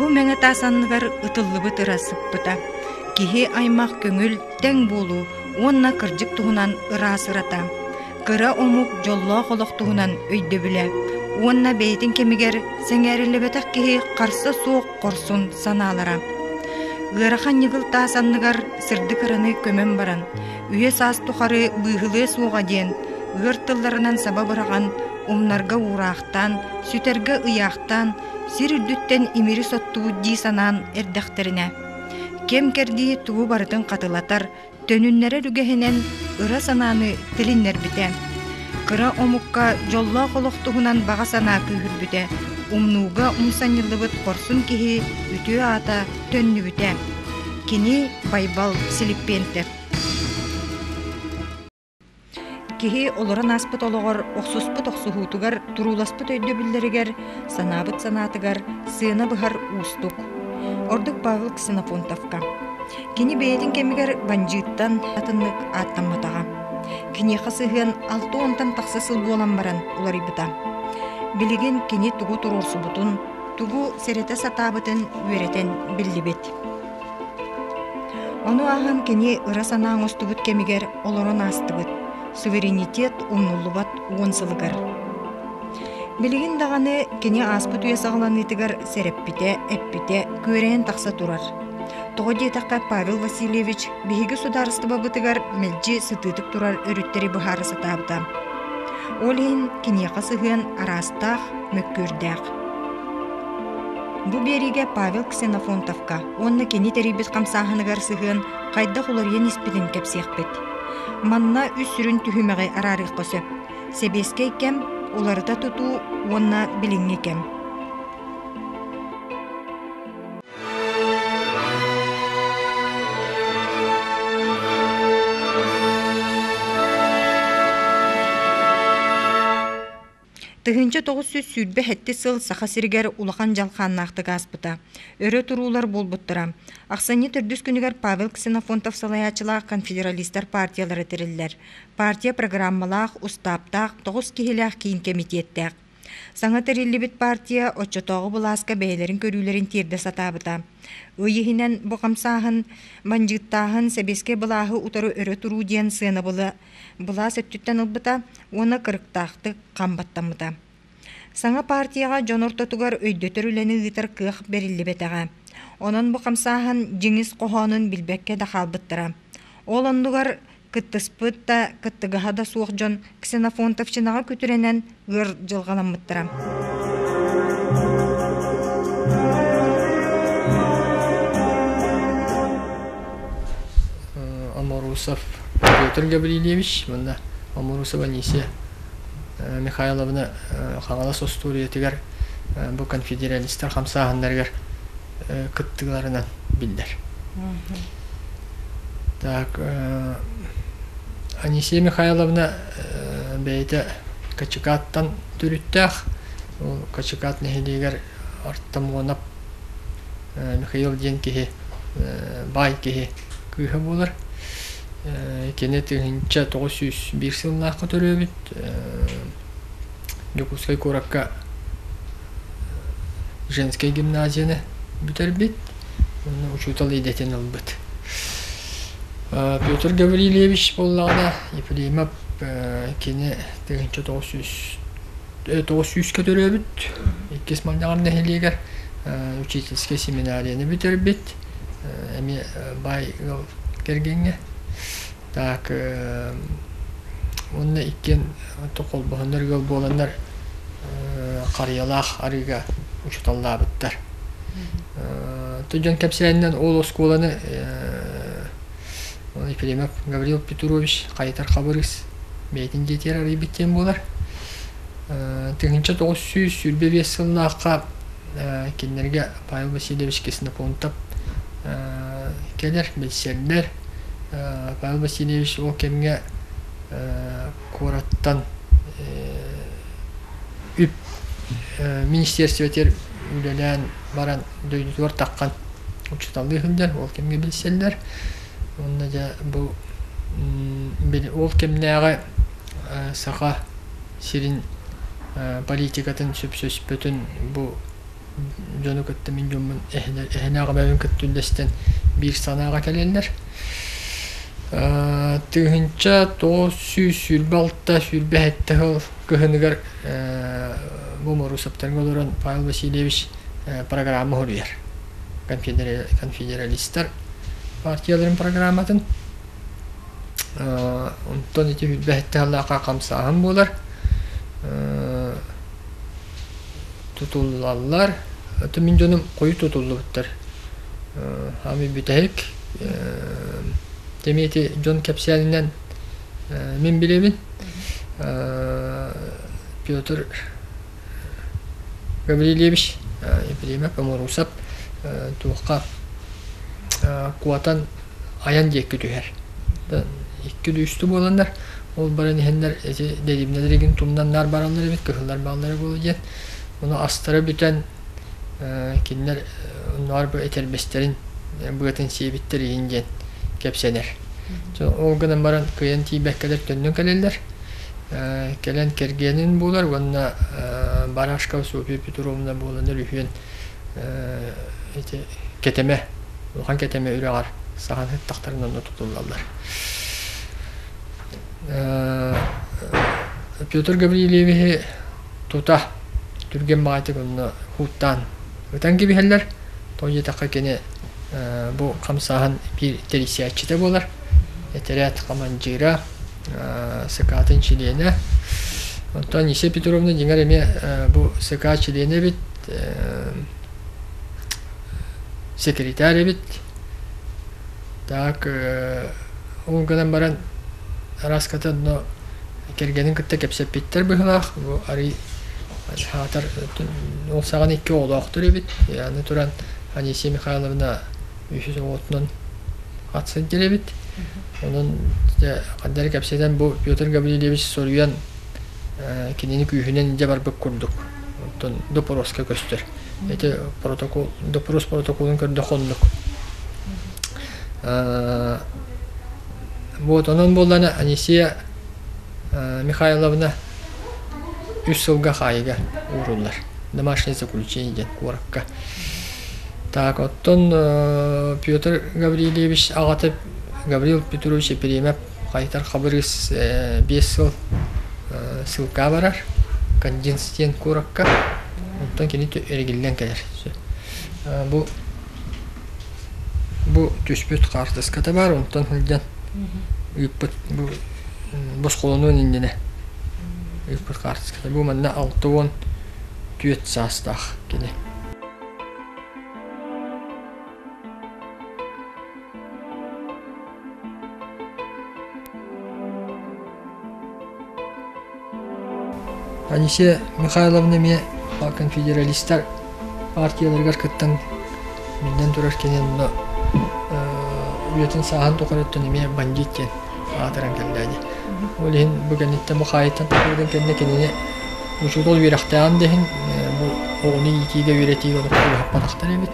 Улуу Мэҥэ таас анныгар ытыллыбыт ыра сыппыта. Киһи аймах көҥүл, тэҥ буолуу уонна кырдьык туһунан ыраас ырата. Кыра омук дьоллоох олох туһунан өйдөбүлэ уонна бэйэтин кэмигэр сэҥээриллибэтэх киһи харса суох хорсун санаалара. Ыарахан ньыгыл таас анныгар сырдык ыраны көмөн баран, үйэ саас тухары быыһылыа суоҕа диэн ыар тылларынан саба быраҕан, умнарга уураахтаан, сүтэргэ ыйаахтаан, сир үрдүттэн имири соттубут дии санаан эрдэхтэринэ, кэм-кэрдии тугу барытын хатылатар, төнүннэрэр үгэһинэн ыра санааны тилиннэрбитэ. Кыра омукка дьоллоох олох туһунан баҕа санаа күүһүрбүтэ, умнууга умсанньыллыбыт хорсун киһи үтүө аата төннүбүтэ. Кини Байбал Силиппиэнтэп. Киһи олорон ааспыт олоҕор охсуспут охсуһуутугар, турууласпыт өйдөбүллэригэр, санаабыт санаатыгар сыана быһар уустук. Ордук Павел Ксенофонтовка. Кини бэйэтин кэмигэр бандьыыттан атыннык ааттамматаҕа. Киниэхэ сыһыан 60-тан тахса сыл буолан баран уларыйбыта. Билигин кини тугу туруорсубутун, тугу сэрэтэ сатаабытын үөрэтэн биллибит. Ону ааһан кини ыра санаа оҥостубут кэмигэр олорон аастыбыт, суверенитет умнуллубат уон сылыгар. Билигин даҕаны кини ааспыт үйэ саҕаланыытыгар сэрэппитэ, эппитэ күөрэйэн тахса турар. Тоҕо диэтэххэ Павел Васильевич биһиги судаарыстыбабытыгар мэлдьи сытыытык турар өрүттэри быһаара сатаабыта. Ол иһин киниэхэ сыһыан араастаах, мөккүөрдээх. Бу биэриигэ Павел Ксенофонтовка уонна кини тэрийбит хамсааһыныгар сыһыан хайдах уларыйан испитин кэпсиэхпит. Манна үс сүрүн түһүмэҕи араарыахха сөп: сэбиэскэй кэм, уларыта тутуу уонна билиҥҥи кэм. 1927 сыл Саха сиригэр улахан дьалхааннаахтык ааспыта. Өрө туруулар буолбуттара. Ахсынньы төрдүс күнүгэр Павел Ксенофонтов салайааччылаах конфедералистар партиялара тэриллэр. Партия программалаах, устааптаах, тоҕус киһилээх киин кэмитиэттээх. Саҥа тэриллибит партия оччотооҕу былааска бэйэлэрин көрүүлэрин тиэрдэ сатаабыта. Ый иһинэн бу хамсааһын, бандьыыттааһын сэбиэскэй былааһы утары өрө туруу диэн сыанабылы былаас өттүттэн ылбыта уонна кырыктаахтык хам баттаммыта. Саҥа партияҕа дьон ортотугар өйдөтөр үлэни ыытар кыах бэриллибэтэҕэ. Онон бу хамсааһын дьиҥ ис хоһоонун билбэккэ да хаалбыттара. Ол оннугар кыттыспыт да, кыттыгаһа да суох дьон Ксенофонтовчинаҕа күтүрэнэн ыар дьылҕаламмыттара. Аморусов Петр Гаврильевич уонна Аморусова Анисия Михайловна Хаҥалас остуоруйатыгар бу конфедералистар хамсааһыннарыгар кыттыыларынан биллэр. Так, Анисия Михайловна бэйэтэ Качыкааттан төрүттээх. Ол Качыкаат нэһилиэгэр Артамонов Михаил диэн киһи баай киһи кыыһа буолар. Кини 1901 сыллаахха төрөөбүт. Дьокуускай куоракка женскэй гимназияны бүтэрбит уонна учуутал идэтин ылбыт. Петр Гаврильевич буоллаҕына Ефремов кини 1900 900-кэ төрөөбүт, иккис Малдьаҕар нэһилиэгэр учительскай семинарияны бүтэрбит, эмиэ баай ыал кэргэҥҥэ. Так уонна иккиэн холбоһоннор ыал буоланнар Харыйалаах арыыга учууталлаабыттар. Дьон кэпсээнинэн ол оскуоланы Ефремов Гаврил Петрович Хайытар Хабырыыс бэйэтин дьиэтигэр арыйбыт диэн буолар. 1925 сыллаахха кинилэргэ Павел Васильевич Ксенофонтов кэлэр, билсэллэр. Павел Васильевич ол кэмҥэ куораттан үп министерствотыгар үлэлээн баран дойдутугар таххан учууталлыы сылдьар, ол кэмҥэ билсэллэр. Уонна дьэ бу ол кэмнээҕи Саха сирин политикатын сөпсөспөтүн бу Дьону кытта мин дьоммун эһэлээх эбэбин кытта үллэстэн биир санааҕа кэлэллэр. 1926 27 сыл кыһыныгар бу Морусовтарга олорон Павел Васильевич программа суруйар. Конфедералистар партияларын программатын. Онтон ити 27 сыллаахха хамсааһын буолар. Тутуллаллар. Это мин дьонум хойут тутуллубуттар. Ами бүтэһик Тэмиэти дьон кэпсээнинэн мин билэбин. Петр Гаврильевич Ефремов Оморусов туохха куотан айан диэки түһэр. Икки үстү буоланнар ол баран иһэннэр ити дэриэбинэлэригин тумнаннар бараллар эбит, кыһыллар бааллара буолуо диэн. Ону астара бүтэн кинилэр оннооҕор бу этэрбэстэрин быатын сиэбиттэр иһин диэн кэпсэнэр. Ол гынан баран кыайан тиийбэккэлэр төннөн кэлэллэр. Кэлэн кэргэнин булар уонна Барашкова Софья Петровна буолан үһүөн ити Кэтэмэ, улахан Кэтэмэ үрэҕэр сахан сыттахтарын онно тутуллаллар. Петр Гаврильевиһи тута түргэн баҕайытык онно һууттаан ытан кэбиһэллэр. Тоҕо диэтэххэ кини бу хамсааһын биир тэрийсээччитэ буолар. Этэрээт хамандьыыра, СК-тын чилиэнэ. Онтон Анисия Петровна дьиҥэр эмиэ бу СК чилиэнэ эбит, секретарь эбит. Так, ол гынан баран араската онно кэргэнин кытта кэпсэппиттэр быһыылаах. Бу арый хаатар ол саҕана икки оҕолоохтор эбит. Аны туран Анисия Михайловна үһүс оҕотунан ат сылдьар эбит. Онон ханна эрэ кэпсэтэн бу Петр Гаврильевич соруйан кинини күүһүнэн илдьэ барбыт курдук. Онтон допроска көстөр. Ити протокол, допрос протоколун көрдөххө оннук. Вот онон буоллана Анисия Михайловна үс сылга хаайыга ууруллар. Домашнее заключение диэн куоракка. Так, оттон Петр Гаврильевич аҕата Гаврил Петрович Епремов Хайтар Хабырыыс 5 сыл ссылка барар Кандинс диэн куоракка. Онтон кини эргиллэн кэлэр. Бу бу түспүт хаартыската баар, онтон сылдьан ыыппыт бу босхолонуон иннинэ ыыппыт хаартыската. Бу манна 64 саастаах кини. Анисия Михайловна эмиэ конфедералистар партияларыгар кыттан биллэн турар кини онно үйэтин сааһын тухары өттүн эмиэ бандит диэн аатыран кэллэ дии. Ол иһин бу кэнниттэн бу хаайыттан тахсыбытын кэннэ кинини учуутал үөрэхтээҕин да иһин бу оҕону иитиигэ үөрэтиигэ олох чугаһаппатахтар эбит.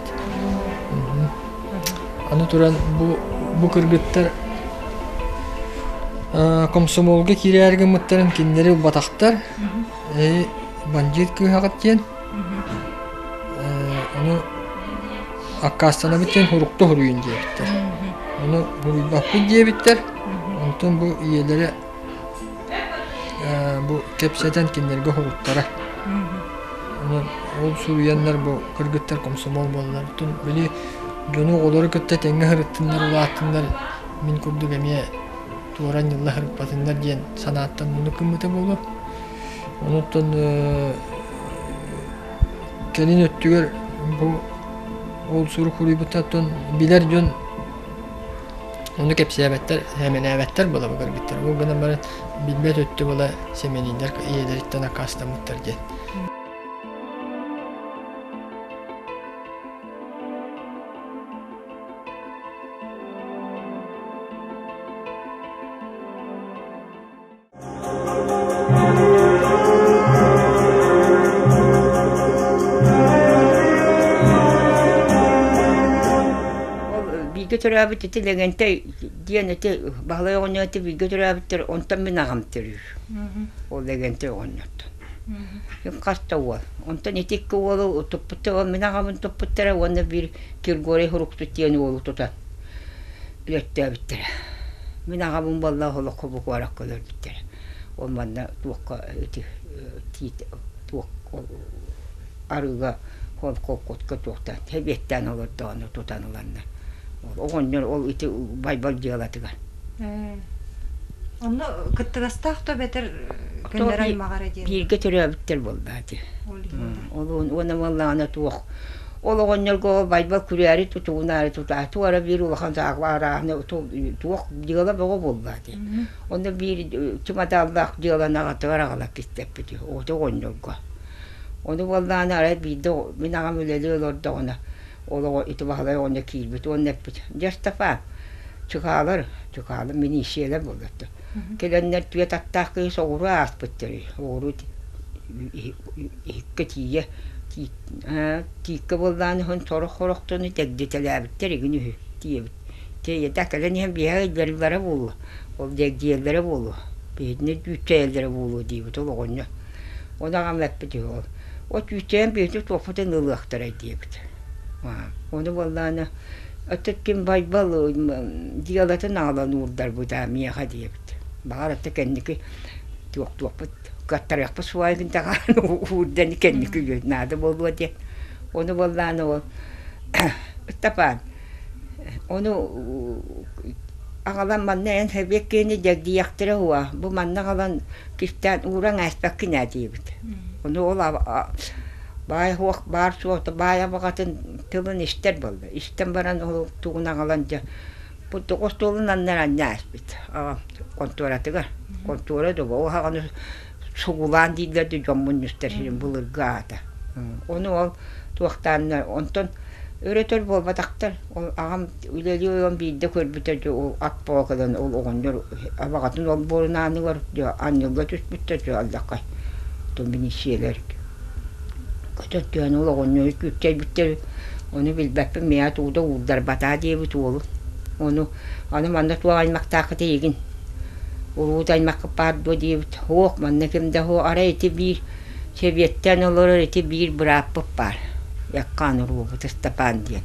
Аны туран бу бу кыргыттар комсомолга киирээри гыммыттарын кинилэри ылбатахтар. Бандьыыт кыыһаҕыт диэн. Ону аккаастанабыт диэн һурукту һуруйун диэбиттэр. Ону һуруйбаппыт диэбиттэр. Онтон бу ийэлэрэ бу кэпсэтэн кинилэргэ һуруттара. Онон ол суруйаннар бу кыргыттар комсомол буоллар. Оттон били дьону оҕолору кытта тэҥҥэ сырыттыннар улааттыннар мин курдук эмиэ туора ньылла сырыппатыннар диэн санааттан муну кыммыта буолуо. Онуттан кэлин өттүгэр бу ол сурук суруйбуттартан билэр дьон ону кэпсээбэттэр, сэмэлээбэттэр буола бу кыргыттар. Ол гынан баран билбэт өттө буола сэмэлииллэр ийэлэриттэн аккаастаммыттар диэн. Бииргэ төрөөбүт ити Лэгэнтэй диэн ити Баһылай оҕонньор ити бииргэ төрөөбүттэр онтон мин аҕам төрүүр. Ол Лэгэнтэй оҕонньортон. Хас да уол. Онтон ити икки уолу туппуттара, мин аҕабын туппуттара уонна биир Григорий Хуруктут диэн уолу тутан өлөттөөбүттэрэ. Мин аҕабын буолла олоххо бу куоракка өлөрбүттэрэ. Ол манна туохха ити тиит туох арыыга холкуоска туохтаан сэбиэттээн олордоҕуна тутан ыланнар. Оҕонньор ол ити Байбал дьыалатыгар. Онно кыттыгастаах да эбэтэр көннөрү аймаҕа эрэ диэн. Бииргэ төрөөбүттэр буолбаати. Ол уонна буоллаҕына туох ол оҕонньорго ол Байбал күрээри тутугунаары тутаа туора биир улахан арааһына туох дьыала бөҕө буолбаати. Онно биир чымадааллаах дьыаланы аҕатыгар аҕалан кистэппит оҕото оҕонньорго. Ону буоллаҕына арай биирдэ мин аҕам үлэлии олордоҕуна ол оҕо ити Баһылай оҕонньор киирбит уонна эппит: «Дьэ, Степан, чыкаалар, чыкаалар минииссийэлэр буоллар кэлэннэр түөрт аттаах киһи соҕуруу ааспыттар оҕуруу иһиккэ тиийэ тииккэ буоллаан иһэн сорох-сорохторун дэгдитэлээбиттэр игин үһү тиийэбит тиийэтэ кэлэн иһэн биһиэхэ ыйдарыллара буолуо ол дэгдийэллэрэ буолуо биһигини үүттэйэллэрэ буолуо диэбит ол оҕонньор Ону аҕам эппит үһү ол от үүттэйэн биһиги туохпутун ылыахтарай диэбит ону буоллаҕына өттө ким Байбал дьыалатын аҕалан уурдарбыта миэхэ диэбит баҕар өттө кэнники туохтуохпут кыаттарыахпыт суоҕа даҕаны уурдан кэнники наада буолуо диэн ону буоллаҕына ол Ыстапаан ону аҕалан манна эн сэбиэт киһини дьэгдийэхтэрэ уо бу манна аҕалан кистээн ууран ааспаккын ээ диэбит. Ону ол баай суох баар суох баай абаҕатын тылын истэр буолла. Истэн баран ол тугун аҕалан дьэ бу остуолун аннар анньа ааспыт аҕам хонтуоратыгар. Хонтуора да ол аҕаны сугулаан дииллэр да дьон мунньустар сирин былыргы аата. Ону ол туохтааннар онтон Өрөтөр буолбатахтар. Ол аҕам үлэлии олорон биирдэ көрбүтэ дьэ ол ат буола кэлэн ол оҕонньор абаҕатын олбуорун ааныгар дьэ анньылла түспүттэр дьэ алдьархай милииссийэлэр көтөрдөөн ол оҕонньору күүртэйбиттэр ону билбэппин миэхэ тугу да уурдарбатаа диэбит уолу ону аны манна туох аймахтааххыт эйигин уруут аймаххыт баар дуо диэбит суох манна ким да суох арай ити биир Сэбиэттээн олорор ити биир бырааппыт баар, Яккаан уруубут Ыстапаан диэн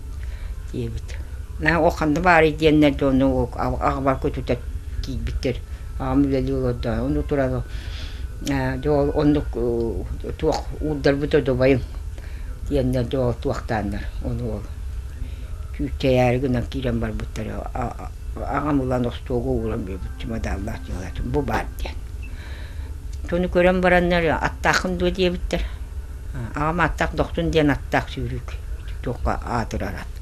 диэбит. Наһаа ол ханна баарый диэннэр дьону аҕабар көтүтэ киирбиттэр. Аҕам үлэлии олордо. Ону туран дьэ ол оннук туох уурдарбыт одобайым диэннэр дьэ ол туохтааннар ону ол күүччэйээри гынан киирэн барбыттар. Аҕам ылан остуолга ууран биэрбит чымадааллаах дьыалатын бу баар диэн. Ону көрөн бараннар аттааххын дуо диэбиттэр. Аҕам аттаах Дохсун диэн аттаах сүүрүүк туохха аатырар ат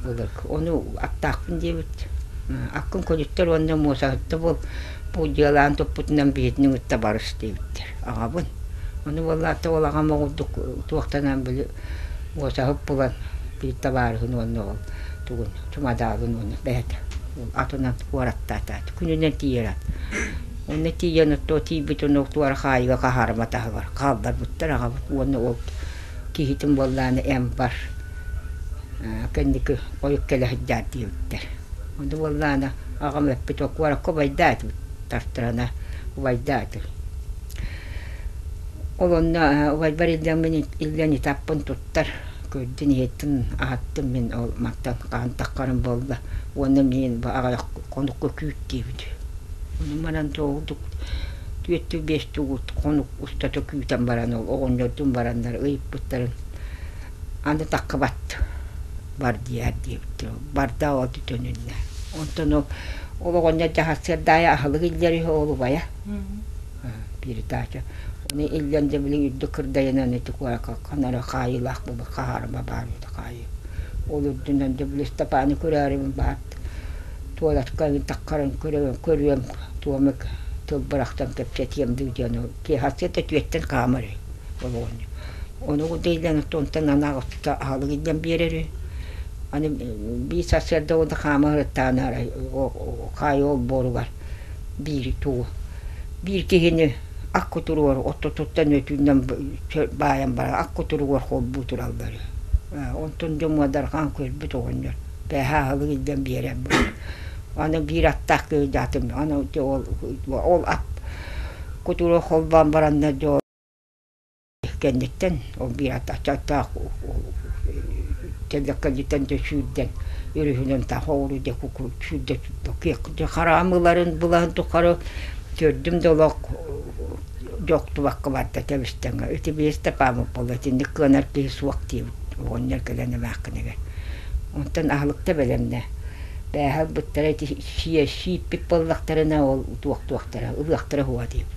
былыр. Ону аттаахпын диэбит. Аккын көлүттэр уонна муосаһытта буол бу дьыалаан туппутунан биһитини кытта барыс диэбиттэр. Аҕабын. Ону буоллаата ол аҕам оҕурдук туохтанан били муосаһыт булан биир табаарыһын уонна ол тугун чумадаалын уонна бэйэтэ атынан куораттаатаат күнүнэн тиийэр ат. Онно тиийэн оттоо тиийбит ону туора хаайыга хаһаарыма таһыгар хаалларбыттар аҕабыт уонна ол киһитин буоллаҕына эн бар кэнники хойут кэлэ сылдьаар диэбиттэр. Ону буоллаҕына аҕам эппит ол куоракка убайдаатыбыт тартарана убайдаатым. Ол онно убайбар иллэҥмин иллэҥ итаппын туттар көрдүн иһиттин аһаттым мин ол мантан хаһан таххарым буолла уонна миин аҕыйах хонукка күүт диэбит. Ону баран тоҕудук түөртүү биэстүү хонук устата күүтэн баран ол оҕонньордуун бараннар ыйыппыттарын аны таххыбат бар диээр диэбиттэр барда ол төнүннэ онтон ол ол оҕонньор дьаһассыардаайы аһылык иллэр үһү ол убайа передача ону иллэн дьэ били үрдүк кырдайынан ити куоракка ханара хаайыылаах буолбут хаһаарыма баар үһү хаайыы ол үрдүнэн дьэ били Ыстапааны көрөөрүбүн баат туалетка таххарын көрөбүн көрүөм туомук тыл бырахтан кэпсэтиэм дуу диэн ол киэһэ түөттэн хаамар үһү ол оҕонньор ону курдайдан онтон анаах аһылык илдьэн биэрэр үһү аны биир сарсыарда уонна хаама сырыттаҕына арай хаайыы олбуоругар биир тугу биир киһини ак кутуругар ортотуттан өтүүнэн баайан баран ак кутуругар холбуу тураллар үһү онтон дьэ муодарҕаан көрбүт оҕонньор бээһээ аһылык илдьэн биэрэн аны биир аттаах киһи дьаатым аны ол ат кутуругар холбоон бараннар дьэ Кэнниттэн ол биир аттаах тэллэккэлиттэн да сүүрдэн өрүһүнэн таһоору дьэ сүүрдэ хараамыларын былаһын тухары төрдүм да олох дьоктубакка барда тэбистэҥҥэ ити биэс да паамык буолла итинник кыанар киһи суох диэбит оҕонньор кэлэн эмээххинигэр онтон аһылыкта бэлэмнэ бээһэ ылбыттара ити сииппит буоллахтарына ол туохтуохтара ылыахтара уһуо диэбит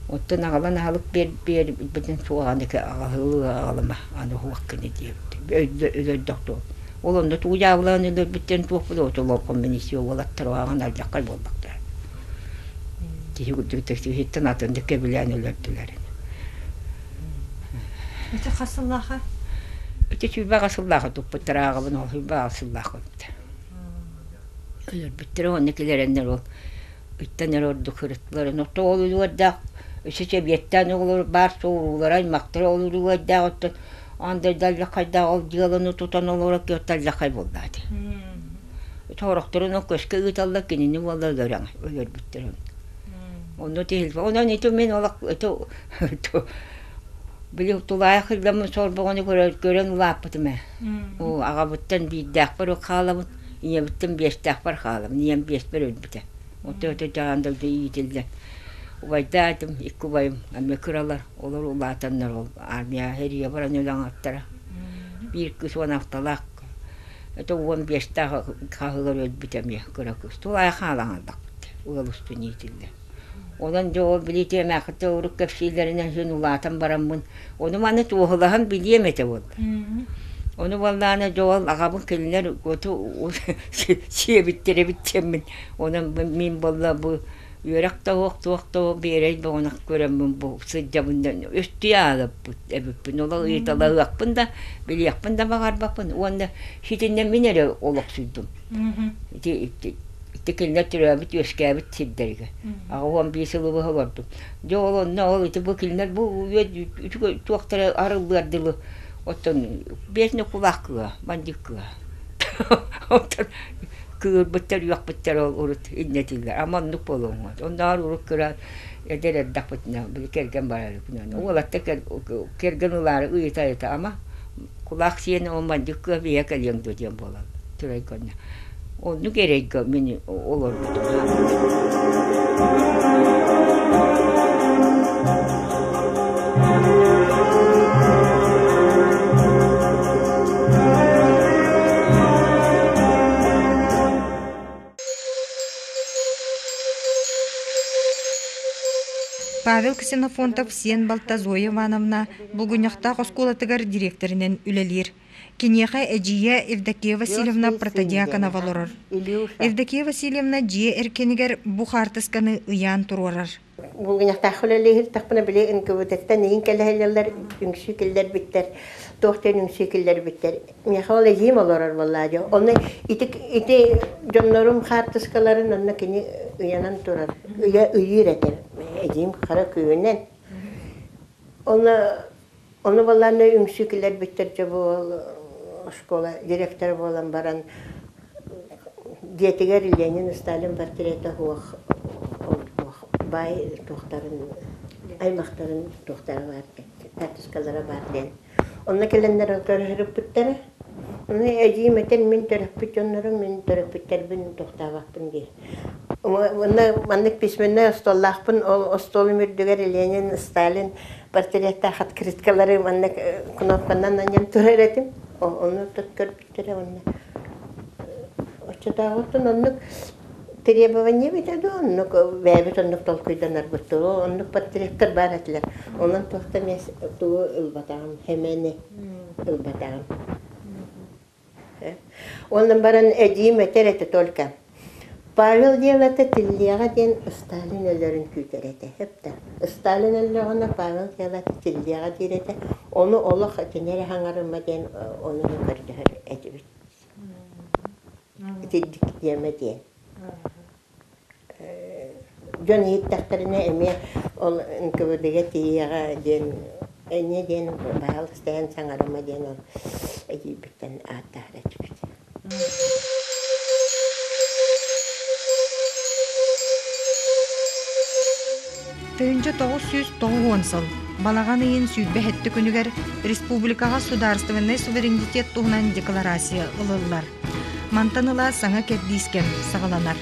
Оттон аҕалан аһылык биэрбитин суох аны аҕалыма аны уһуох кини диэбит өлөрдөхтүө ол онно тугу дьаабылаан өлөрбүттэрин туохпут отолорхон миниистир уолаттар уһаҕан алдьархай буолбахтара киһи киһиттэн атыннык кэбилээн өлөрдүлэр Ити хас сыллааха? Ити 28 сыллааха туппуттар ааҕабын ол 28 сыллаах эбит. Өлөрбүттэрэ уонна килэрэннэр ол Ыттан эрэ ордук сырыттылар. Оттон ол үлүгэрдээх өссө сэбиэттээн оҕолор баар суоруулара, аймахтара ол үлүгэрдээх оттон аан дойду алдьархайдаах ол дьыаланы тутан олорор киһи алдьархай буоллаҕа ити. Сорохторун ол көскө ыыталлар, кинини буолла өлөрөҥ, өлөрбүттэр. Онно тиһилбэ. Онон ити мин олох ити били тулаайах сылдьаммын сорбоҕону көрөн улааппытым ээ. Оо, аҕабыттан биирдээхпэр хаалабын. Ийэбиттэн биэстээхпэр хаалабын, ийэм биэспэр өлбүтэ. Оту-оту дьаһан дойду иитиллэн. Убайдаатым, икки убайым эмиэ кыралар, олор улаатаннар ол армияҕа эрийэ баран өлөҥөттөрө. Биир кыыс 16-лаах, это 15-тээх хаһыгар өлбүтэ эмиэ кыра кыыс. Тулаайа хаалан аллахпыт, ыал устун иитиллэн. Онон дьэ ол билиитэ эмээххиттэн урут кэпсииллэринэн син улаатан бараммын, ону маны туоһулаһан билиэм этэ буолла. Ону буоллаҕына дьэ ол аҕабын кинилэр оту сиэбиттэр эбит диэммин, онон мин буолла бу үөрэх да суох, туох да суох биэрэй бөҕөнөх көрөммүн бу сылдьабын да өстүйэ аалыппыт эбиппин, ол ыйыталаһыахпын да, билиэхпин да баҕарбаппын уонна ситиннэ мин эрэ олохсуйдум. Ити Ити кинилэр төрөөбүт-үөскээбит сирдэригэр. 85 сылы быһа олордум. Дьэ ол онно ол ити бу кинилэр бу үчүгэй туохтара арыллыар дылы оттон биэс кулаах кыа, бандьык кыа. Оттон кыырбыттар, үөхпүттэр ол урут иннэтиллэр. Ама оннук буолуоҥ. Оннооҕор урут кыра эдэр эрдэхпитинэ били кэргэн барар Уолаттар кэргэн ылаары ыйыта-ыйыта ама кулаах сиэн ол бандьык кыа биһэ кэлиэҥ дуо диэн буолаллар. Турай көннө. Оннук эрэйгэ мин олорбутум. Павел Ксенофонтов сиэн балта Зоя Ивановна Булгунньахтаах оскуолатыгар дириэктэринэн үлэлиир. Киниэхэ эдьиийэ Евдокия Васильевна Протодьяконова олорор. Евдокия Васильевна дьиэ эркинигэр бу хаартысканы ыйаан туруорар. Булгунньахтаах үлэлиэһиртэхпинэ били НКВД-тэн иин кэлэһэллэр, үҥсүү киллэрбиттэр, туох диэн үҥсүү киллэрбиттэр. Миэхэ ол эдьиийим олорор буоллаа дьэ. Онно ити, ити дьоннорум хаартыскаларын онно кини ыйанан турар, ыйа ыйыыр этэ. Эдьиийим хара күүһүнэн. Онно Ону балааны үҥсүү киллэрбиттэр дьэ бу оскуола директора буолан баран дьиэтигэр Ленин, Сталин портрета суох баай туохтарын аймахтарын туохтара баар карточкалара баар диэн. Онно кэлэннэр көрөһөрүппүттэрэ. Ону эдьиийим этэн мин төрөппүт дьоннорум, мин төрөппүттэрбин туохтаабаппын диир. Уонна маннык письменнай остуоллаахпын, ол остуолум үрдүгэр Ленин, Сталин портреттаах открыткалары маннык кнопканан анньан турар этим. Ону көрбүттэрэ уонна оччотооҕуттан оннук требование эбитэ дуу, оннук бэйэбит оннук толкуйданарбыт дуу, оннук портреттар баар этилэр. Онон туох да эмиэ тугу ылбатаҕым, хэмэни ылбатаҕым. Онон баран эдьиийим этэр этэ только Павел дьыалата тиллиэҕэ диэн Сталин өлөрүн күүтэр этэ сөп да Сталин өллөҕүнэ Павел дьыалата тиллиэҕэ диир этэ ону олох итини эрэ хаҥарыма диэн ону көрдөһөр этибит итирдик диэмэ диэн Дьон иһиттэхтэринэ эмиэ ол НКВД-гэ тиийиэҕэ диэн энньэ диэн баһаалыста эн саҥарыма диэн ол эдьиийбиттэн ааттаһар этибит. 1990 сыл. Балаҕан ыйын 27 күнүгэр республикаҕа судаарыстыбаннай суверенитет туһунан декларация ылыллар. Мантан ыла саҥа кэрдиис кэм саҕаланар.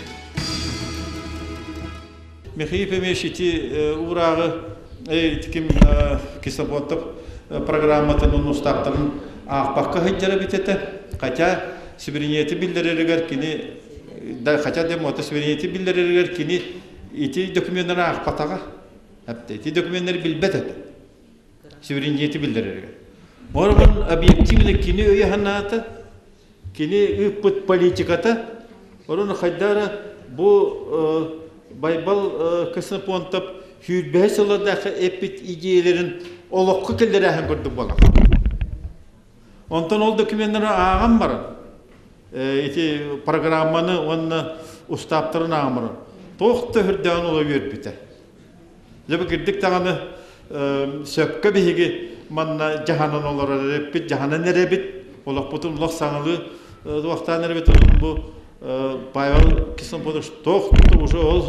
Михаил Ефимович ити уурааҕы ким Кисловодов программатын устаактарын аахпакка сылдьар эбит этэ. Хотя суверенитети биллэрэригэр кини да хотя да мото суверенитети биллэрэригэр кини ити докуменнары аахпатаҕа. Ити докуменнары билбэт этэ. Суверенитети биллэрэригэр. Орбан объективно кини өйө-санаата Кини ыыппыт политиката, онон хайдара бу Байбал Ксенофонтов сүүрбэһэ сыллардаахха эппит идеяларын олоххо киллэрээһин курдук буолар. Онтон ол докуменнары ааҕан баран, ити программаны уонна устааптарын ааҕан баран, туох да үрдээн ола үөрбүтэ. Дьэ бу кирдик даҕаны сөпкө биһиги манна дьаһанан олорор эрэппит, дьаһанан эрэбит, олохпутун олох саҥалыы туохтаан эрэбит, онон бу Павел Кисломпотович туох уже ол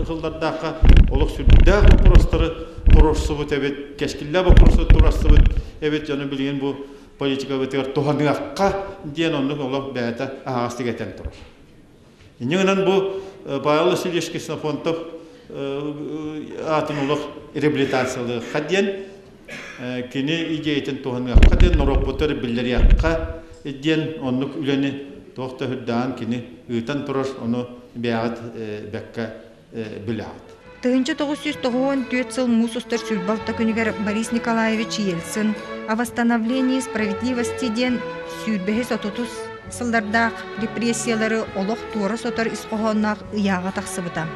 сыллардаахха олох сүрдээх боппуруостары туруорсубут эбит, кэскиллээх боппуруостары туруорсубут эбит, дьону билигин бу политикабытыгар туһаныахха диэн оннук олох бэйэтэ аһаҕастык этэн турар. Инньэ гынан бу Павел Васильевич Ксенофонтов аатын олох реабилитациялыахха диэн кини идеятын туһаныахха диэн норуоппутар биллэриэххэ диэн оннук үлэни туох да үрдээн кини ыытан турар ону бэйэҕит бэккэ билэҕит. 1994 сыл муус устар сүүрбэ алта күнүгэр Борис Николаевич Ельцин «О восстановлении справедливости» диэн сүүрбэһис отутус сыллардаах репрессиялары олох туора сотор ис хоһоонноох ыйааҕа тахсыбыта.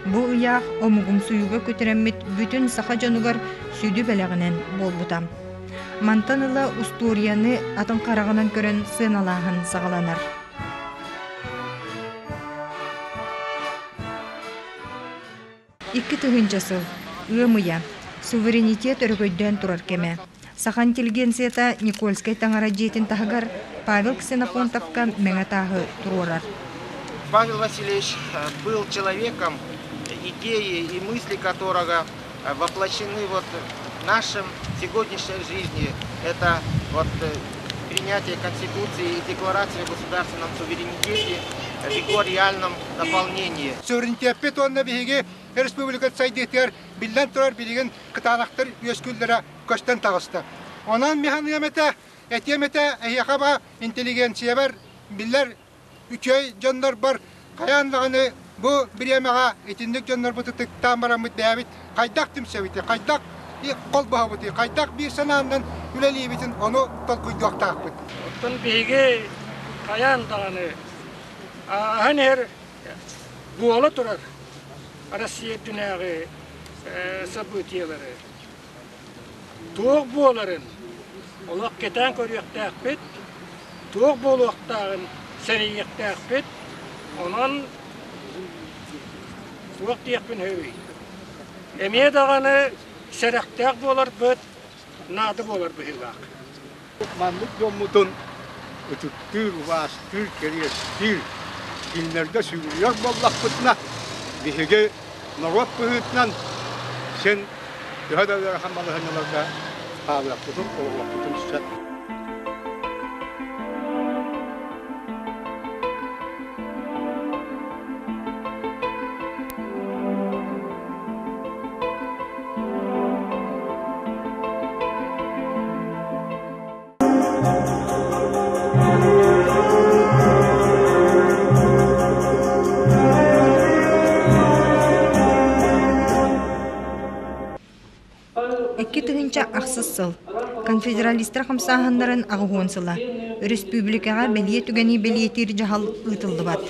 Бу ыйаах омугумсуйууга күтүрэммит бүтүн саха дьонугар сүдү бэлэҕинэн буолбута. Мантан ыла устуоруйаны атын хараҕынан көрөн сыаналааһын саҕаланар. 2000 сыл ыам ыйа суверенитет өрөгөйдөөн турар кэмэ. Саха интеллигенцията Никольскай таҥара дьиэтин таһыгар Павел Ксенофонтовка мэҥэ тааһы туруорар. Павел Васильевич был человеком, идеи и мысли которого воплощены вот в нашем сегодняшней жизни. Это вот принятие Конституции и Декларации о государственном суверенитете в его реальном наполнении. Суверенитеппит уонна биһиги республика сайдыытыгар биллэн турар билигин кытаанахтар үөскүүллэрэ көстөн таҕыста. Онон механыам этэ, этиэм этэ эһиэхэ ба интеллигенциябар биллэр үчүгэй дьоннорбор хайаан даҕаны бу бириэмэҕэ итинник дьоннорбут ытыктаан бараммыт бэйэбит хайдах түмсэбитий, хайдах холбоһобутуй, хайдах биир санаанан үлэлиибитин ону толкуйдуохтаахпыт. Оттон биһиги хайаан даҕаны ааһан иһэр буола турар Россия үрдүнээҕи событиелары туох буоларын олох кэтээн көрүөхтээхпит, туох буолуохтааҕын сэрэйиэхтээхпит. Онон туох диэхпин сөбүй? Эмиэ даҕаны сэрэхтээх буоларбыт наада буолар быһыылаах. Маннык дьоммутун ытыктыыр, убаастыыр, кэриэстиир, кинилэргэ сүгүрүйэр буоллахпытына, биһиги норуот быһыытынан син төһө да ыарахан балаһыанньаларга хаалыахпытын, олоруохпутун сөп. 2008 сыл конфедералистар хамсааһыннарын аҕыһуон сыла өрөспүүбүлүкэҕэ бэлиэ түгэни бэлиэтиир дьаһал ыытыллыбат.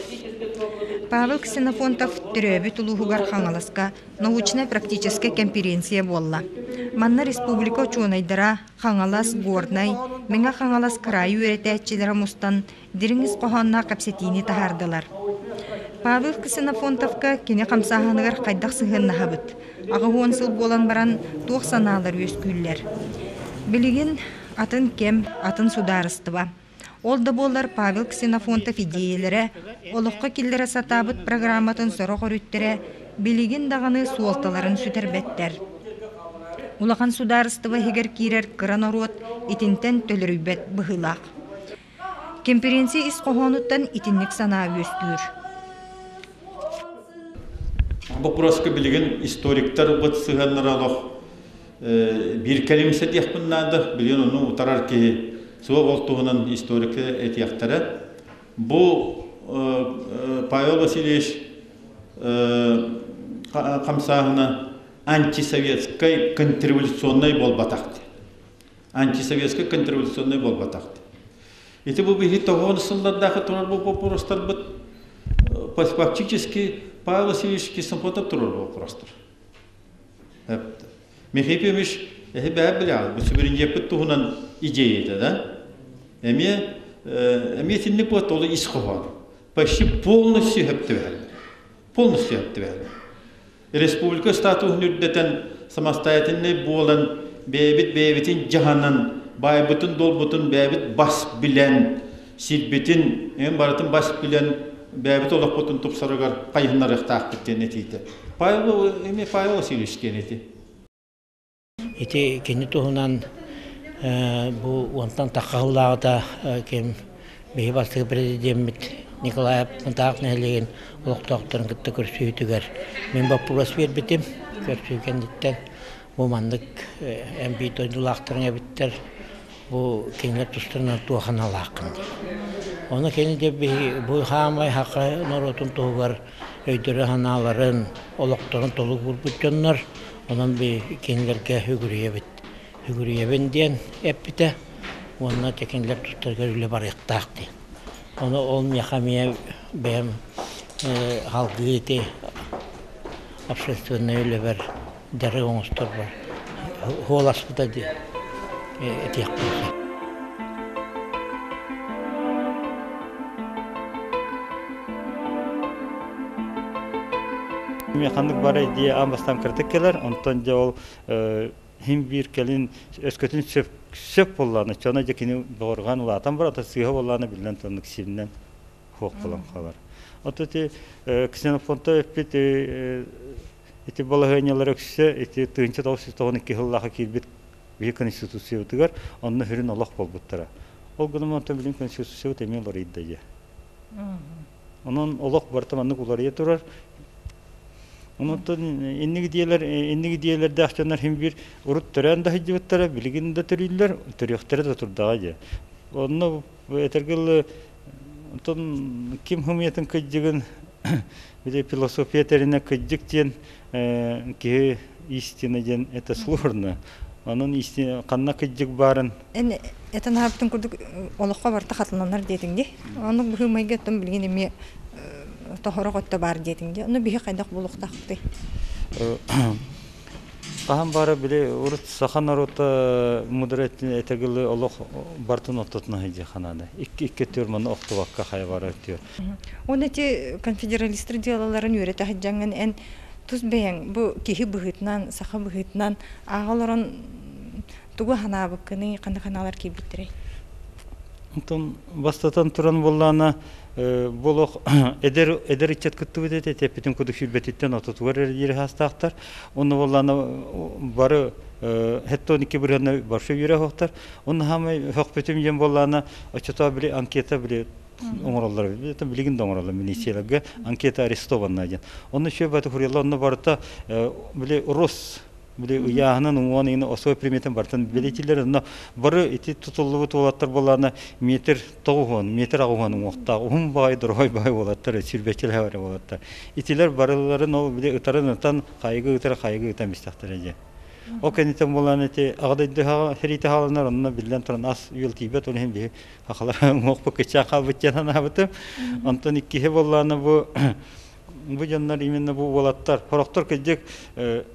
Павел Ксенофонтов төрөөбүт улууһугар Хаҥаласка научнай-практическай кэмпириэнсийэ буолла. Манна республика учуонайдара Хаҥалас, Горнай, Мэҥэ Хаҥалас кыраайы үөрэтээччилэрэ мустан дириҥ ис хоһоонноох кэпсэтиини таһаардылар. Павел Ксенофонтовка кини хамсааһыныгар хайдах сыһыаннаһабыт? 80 сыл буолан баран туох санаалар үөскүүллэр? Билигин атын кэм, атын судаарыстыба. Ол да буоллар Павел Ксенофонтов идиэйэлэрэ олоххо киллэрэ сатаабыт программатын сорох өрүттэрэ билигин даҕаны суолталарын сүтэрбэттэр. Улахан судаарыстыба иһигэр киирэр кыра норуот итинтэн төлөрүйбэт быһыылаах. Кэмпириэнсийэ ис хоһоонуттан итинник санаа үөскүүр. Боппуруоска билигин историктар быт сыһыаннара олох биир кэлимсэ диэхпин наада. Билигин ону утарар киһи суох ол туһунан историк этиэхтэрэ. Бу Павел Васильевич хамсааһына антисоветскай контрреволюционнай буолбатах антисоветскай контрреволюционнай буолбатах Ити бу биһи тоҕуон сыллардаахы турар бу боппуруостарбыт фактически Павел Васильевич Кисимфотов турар боппуруостар. Михаил Ефимович эһи бэйэ билэҕит, бу суверенитеппит туһунан идеята да? Эмиэ эмиэ итинник буолла ол ис хоһоон. Почти полностью сөптүбэһэллэр. Полностью сөптүбэһэллэр. Республика статуһун үрдэтэн самостоятельнай буолан бэйэбит бэйэбитин дьаһанан баайбытын долбутун бэйэбит бас билэн сирбитин эн барытын бас билэн бэйэбит олохпутун тупсарыгар хайыһыннарыахтаахпыт диэн этиитэ. Павел эмиэ Павел Васильевич диэн эти. Ити кини туһунан бу уонтан тахха сыллааҕыта ким биһи бастакы президеммит Николаев Мытаах нэһилиэгин олохтоохторун кытта көрсүһүүтүгэр мин боппуруос биэрбитим. Көрсүһүү кэнниттэн бу маннык эн биир дойдулаахтарыҥ эбиттэр, бу кинилэр тустарынан туох аналааххын диэн. Ону кини дьэ биһи бу хаамай хаха норуотун туһугар өйдөрө-санааларын, олохторун толук уурбут дьоннор, онон би кинилэргэ үгүрүйэбит. Үгүрүйэбин диэн эппитэ уонна дьэ кинилэр тустарыгар үлэ барыахтаах диэн. Ону ол миэхэ эмиэ бэйэм салгыы ити общественнай үлэбэр дьарык оҥосторбор хуоласпыта диэн этиэхпин сөп. Мен ханнык бары идея аан бастаан кыратык кэлэр, онтон дьэ ол хим биир кэлин өскөтүн сөп сөп буоллаҕына, чона дьэ кини доҕорҕоон улаатан барар, сыыһа буоллаҕына биллэн туран сиринэн суох буолан хаалар. Ото ити Ксенофонтов эппит ити балаһыанньалар өксө ити 1992 сыллаахха киирбит биһи конституциябытыгар онно сүрүн олох буолбуттара. Ол гынан онтон билин конституциябыт эмиэ уларыйда дьэ. Онон олох барыта маннык уларыйа турар. Онон инники диэлэр инники диэлэрдээх дьоннор хим бир урут төрөөн да сылдьыбыттара билигин да төрүүллэр төрүөхтэрэ да турдаҕа дьэ. Онно этэргэ дылы Оттон ким хымыйатын кыдьыгын били философия тэринэ кыдьык диэн киһи истина диэн это сложно. Онон истина ханна кыдьык баарын Эн этэн аһарбытын курдук олоххо барыта хатыланар диэтиҥ дии. Оннук быһыы-майгы оттон билигин эмиэ тоһорох өттө баар диэтиҥ дии. Ону биһи хайдах булуохтаахпытый? Хаһан баара били урут саха норуота мудра этэгилы олох бартын ортотуна сылдьыахха наада. Икки икки өттүгэр манна охтубакка хайа бара өттүгэр. Уонна ити конфедералистар дьыалаларын үөрэтэ сылдьаҥҥын эн тус бэйэҥ бу киһи быһыытынан, саха быһыытынан ааҕа олорон тугу санаабыккыный, ханнык санаалар киирбиттэрэй? Онтон бастатан туран буоллаана бу олох эдэр эдэр ыччат кыттыбыт этэ эппитин курдук сүүрбэтиттэн отутугар эрэ диэри саастаахтар. Онно буоллаана бары хеттон икки бырыһыанна барша үөрэ оһохтор. Онно хаамай хөхпүтүм диэн буоллаана оччотоо били анкета били оҥороллор это билигин да оҥороллор милицияларга анкета арестованная диэн. Онно үчүгэй баты хуруйаллар онно барыта били Рос били ыйааһынын уҥуон иһин особой приметин барытын билитилэр онно бары ити тутуллубут уолаттар буоллаҕына метр тоҕуһуон метр аҕыһуон уҥуохтаах уһун баҕайы дорогой баҕайы уолаттар сүүрбэччэлээх эрэ уолаттар итилэр барыларын ол били ытарын ытан хайыгы ытар хайыгы ытан истэхтэрэ дьэ ол кэнниттэн буолан ити аҕа дойду сэриитэ хааланар онно биллэн туран ас үөл тиийбэт ол иһин биһи хахалар уҥуохпут кыччаан хаалбыт диэн санаабытым онтон иккиһи буоллаҕына бу Бу дьоннор именно бу уолаттар, сорохтор кырдьык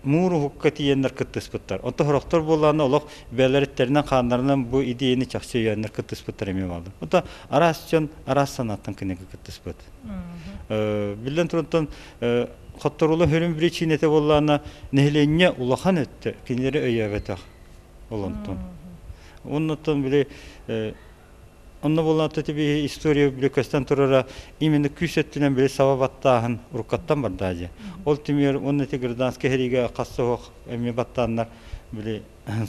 муур уһукка тиийэннэр кыттыспыттар. Онтон сорохтор буоллаҕына олох бэйэлэриттэринэн хааннарынан бу идеяны чахчы өйөөннөр кыттыспыттар эмиэ бааллар. Онтон араас дьон араас санааттан кинигэ кыттыспыт. Биллэн турантан хотторуулар сүрүн причинэтэ буоллаҕына нэһилиэнньэ улахан өттө кинилэри өйөөбөтөх ол онтон. Оннуттан били Онно буоллаҕына ити история били көстөн турара именно күүс өттүнэн били саба баттааһын уруккаттан барда дии. Ол түмүгэр уонна ити гражданскай сэриигэ хас суох эмиэ баттааннар Били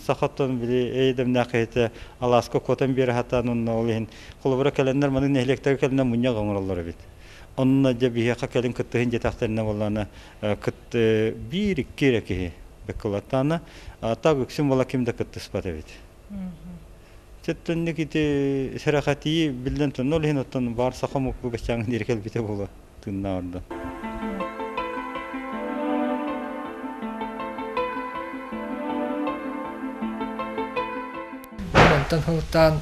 сахаттан били эйдэмнээх киһитэ алааска куотан биэрэ сатаан онно ол иһин холобура кэлэннэр маны нэһилиэктэргэ кэлэннэр мунньах оҥороллор эбит. Онно дьэ биһиэхэ кэлин кыттыһын диэтэхтэринэ буоллаҕына кыт биир икки эрэ киһи бэккылаттаана так үксүн буола ким да кыттыспат эбит. Чөттөннүк ити сэрэхэтии биллэн туран ол иһин оттон баар саха омук бу баччааҥҥа диэри кэлбитэ буолуо тыыннаах ордон. Онтон сылтаан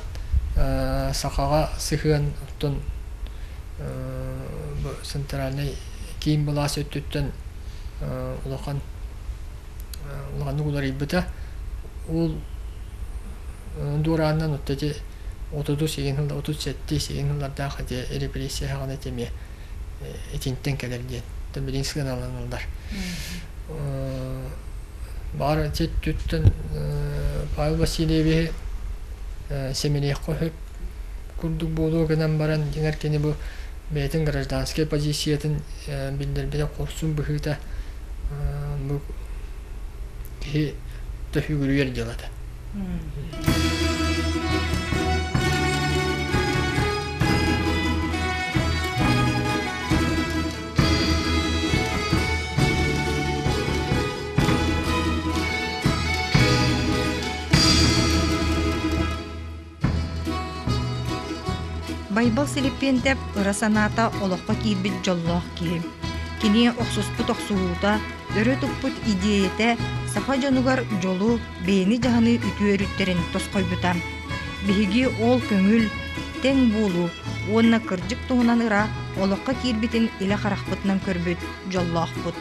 сахаҕа сыһыан оттон центральнай киин былаас өттүттэн улахан улаханнык уларыйбыта. Ол дуораанынан отто ити отутус игин сылда 37 игин сыллардаах ити репрессия саҕана ити эмиэ итинтэн кэлэр диэн билин сыаналаналлар. Баар ити өттүттэн Павел Васильевиһы сэмэлиэххэ сөп курдук буолуо гынан баран дьиҥэр кини бу бэйэтин гражданскай позициятын биллэрбитэ хорсун быһыыта бу киһи төһүгүрүйэр дьыалата. Байбал Силиппиэнтэп ыра санаата олоххо киирбит дьоллоох киһи. Кини охсуспут охсуһуута, өрө туппут идиэйэтэ саха дьонугар дьолу, бэйэни дьаһаныы үтүө өрүттэрин тосхойбута. Биһиги ол көҥүл, тэҥ буолуу уонна кырдьык туһунан ыра олоххо киирбитин илэ харахпытынан көрбүт дьоллоохпут.